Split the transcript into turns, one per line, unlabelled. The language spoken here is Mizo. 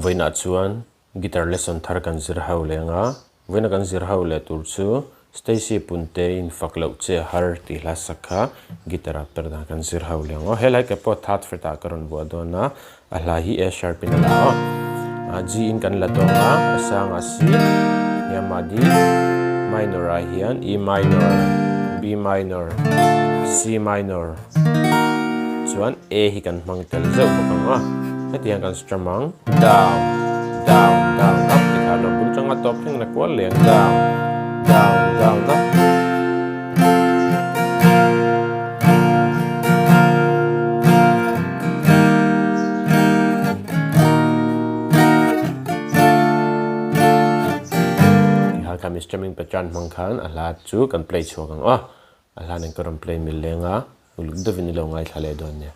Vawiinah chuan guitar lesson thar kan zir ho leh ang a, vawiina kan zir ho leh tur chu Stacy Punte in fak loh che a har tih hla sak kha guitar ah per dan kan zir ho leh ang aw. Helai ke pawh third fret ah ka rawn vuah dawn a, a hla hi A sharp in a la aw. G in kan la dawng a, a sang a C, hniamah D, minor ah hian E minor, B minor, C minor chuan A hi kan hmang tel zeuh bawk ang a. Hetiang kan strum ang, down, down, down, up ti kha lo bul tanga tawp thleng la kual leh ang, down, down, down, up. Tikhan kha mi strumming pattern hmang khan a hla chu kan play chhuak ang aw. A hla nen ka rawn play mil leng a, uluk deuhin i lo ngaithla leh dawn nia.